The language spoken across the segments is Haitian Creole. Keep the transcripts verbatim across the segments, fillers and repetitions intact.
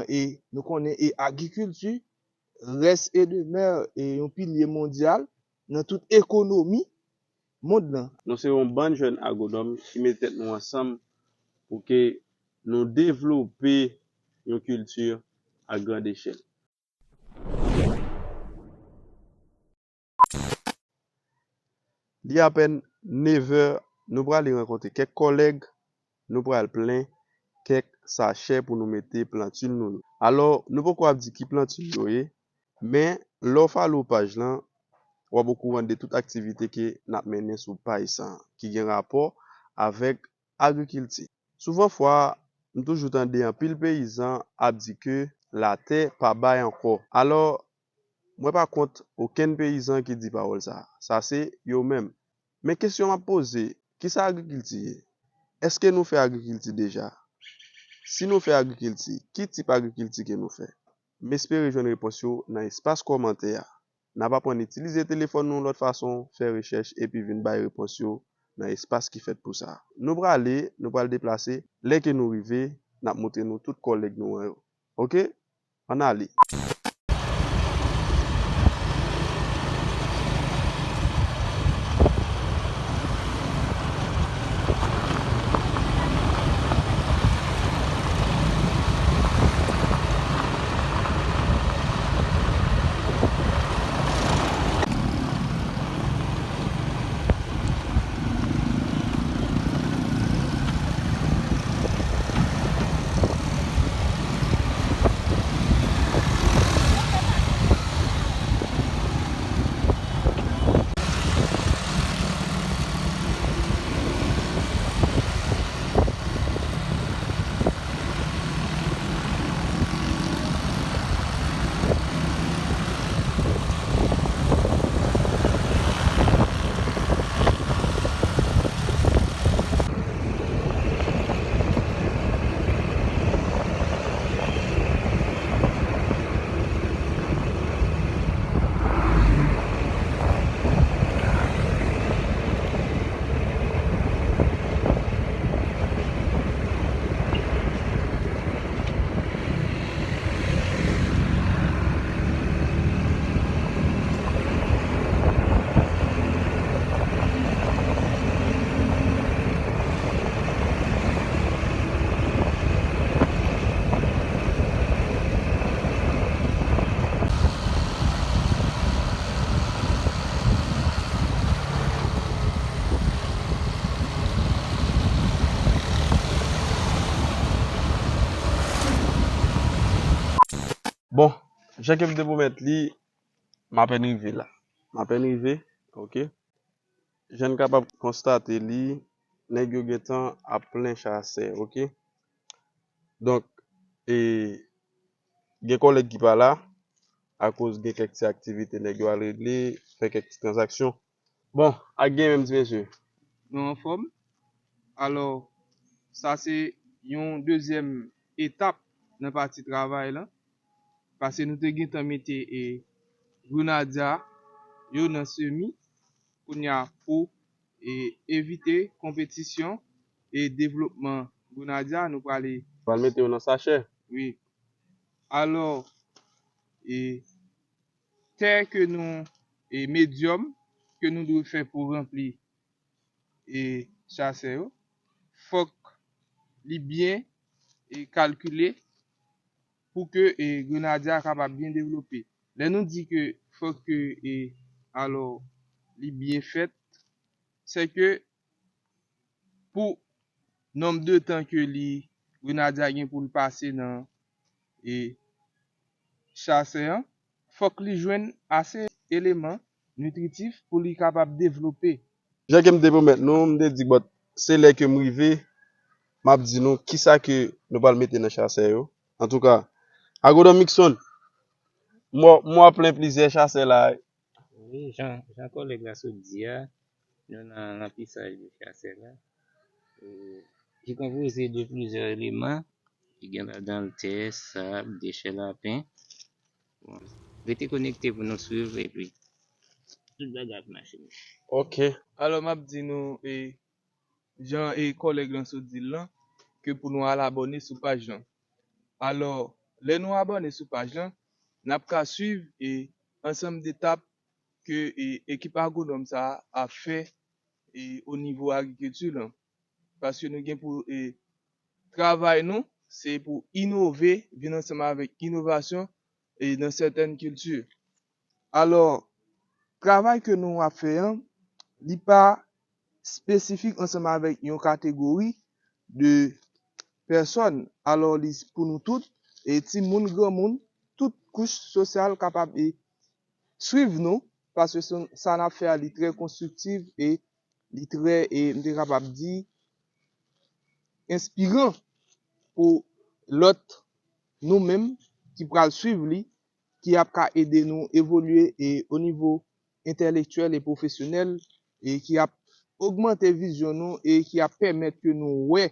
e nou konnen e agrikilti, rès e demè, e yon pilye mondyal nan tout ekonomi mond lan. Nou se yon bann jèn agwonòm ki met tèt nou ansanm pou ke nou devlope yon kilti a grand echèl. Li apèn nevè, nou prale rankontre kèk kòlèg, nou pral plen kèk sachè pou nou mete plantil nou yo. Alò, nou poko ap di ki plantil yo ye, men lè w follow paj lan, w ap okouran de tout aktivite ke n ap mennen sou paj sa a, ki gen rapò avèk agrikilti. Souvan fwa, m toujou tande anpil peyizan ap di ke latè pa bay ankò. Alò, mwen pa kont okenn peyizan ki di pawòl sa a. Sa se yo menm. Men kesyon m ap poze, kisa agrikilti ye? Èske nou fè agrikilti deja? Si nou fè agrikilti, ki tip agrikilti ke nou fè? M espere jwenn repons yo nan espas kòmantè a. N ap aprann itilize telefòn nou yon lòt fason, fè rechèch epi vin bay repons yo nan espas ki fèt pou sa. Nou prale, nou pral deplase, lè ke nou rive, n ap montre nou tout kòlèg nou an yo. Oke? Ann ale. Bon, jan ke m te pwomèt li, m apèn rive la. M apèn rive, oke. Jan n kapab konstate li, nèg yo gentan ap plen chasè, oke. Donk, e, gen kòlèg ki pa la, akoz gen kèk ti aktivite nèg yo al regle, fè kèk ti tranzaksyon. Bon, ak gen menm ti mesye. Nou anfòm? Alò, sa se yon dezyèm etap nan pati travay lan. Paske nou te gentan mete, e, grenadya yo nan semi. Kounye a pou, e, evite konpetisyon e devlopman grenadya, nou prale. Pral mete yo nan sachè. Wi. Alò, e, tè ke nou, e, medyòm ke nou dwe fè pou ranpli, e, chasè yo, fòk li byen, e, kalkile pou ke, e, grenadya a kapab byen devlope. Lè nou di ke fòk ke, e, alò, li byen fèt, se ke pou nonb de tan ke li, grenadya gen pou l pase nan, e, chasè an, fòk li jwenn ase eleman nitritif pou li kapab devlope. Jan ke m te pwomèt nou, m te di, but, se lè ke m rive, m ap di nou kisa ke nou pral mete nan chasè yo. Antouka, Agwonòm Mixon, m wè, m wè w ap plen plizyè chasè la. Wi, jan, jan kòlèg la sot di a, nou nan ranplisaj de chasè la. E, ki konpoze de plizyè eleman, ki gen ladan l tè, sab, dechè lapen. Bon, rete konekte pou nou swiv epi tout bagay ap mache. Oke. Alò, m ap di nou, e, jan, e, kòlèg lan sot di l lan, ke pou nou al abòne sou paj lan. Alò, Lè nou abòne sou paj lan, n ap ka swiv e ansanm detap ke e, ekip agwonòm sa a ap fè e, o nivo agrikilti lan. Paske nou gen pou e, travay nou, se pou inove, vin ansanm avèk inovasyon e, nan sètèn kilti. Alò, travay ke nou ap fè an, li pa espesifik ansanm avèk yon kategori de pèsòn. Alò, li pou nou tout, e timoun, granmoun, tout kouch sosyal kapab e swiv nou, paske sa, sa n ap fè a, li trè konstriktif e li trè, e m te kapab di, enspiran pou lòt nou menm ki pral swiv li, ki ap ka ede nou evolye e o nivo entèlektyèl e pwofesyonèl, e ki ap ogmante vizyon nou e ki ap pèmèt ke nou wè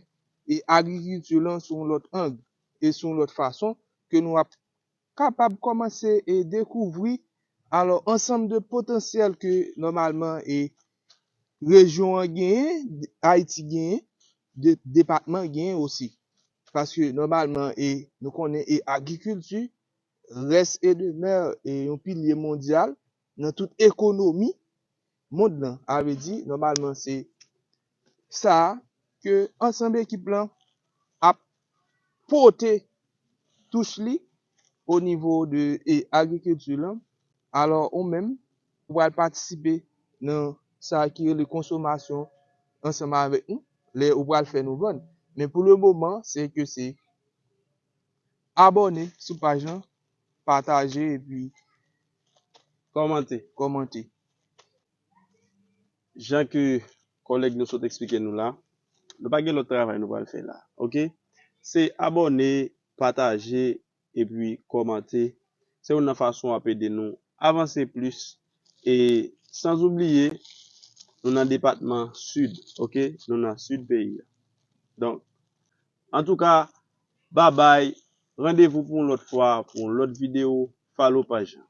e agrikilti lan sou yon lòt ang e sou yon lòt fason, ke nou ap kapab kòmanse e dekouvri, alò, ansanm de potansyèl ke nòmalman e rejyon an genyen, Ayiti genyen, de, depatman genyen osi. Paske nòmalman e nou konnen e agrikilti rès e demè e yon pilye mondyal nan tout ekonomi mond lan. A vle di, nòmalman, se sa a ke ansanm ekip lan ap pote touch li o nivo de e, agrikilti lan. Alò, ou menm, ou pral patisipe nan sa ki rele konsomasyon ansanm avèk nou, lè ou pral fè nou vann. Men pou le moman, se ke se abòne sou paj lan, pataje epi kòmante. Kòmante. Jan ke kòlèg nou sot eksplike nou la, nou pa gen lòt travay nou pral fè la, oke? Se abòne, pataje, epi kòmante. Se youn nan fason w ap ede nou avanse plis. E san oubliye, nou nan depatman Sid, oke? Nou nan Sid peyi a. Donk, antouka, babay, randevou pou yon lòt fwa, pou yon lòt videyo, follow paj lan.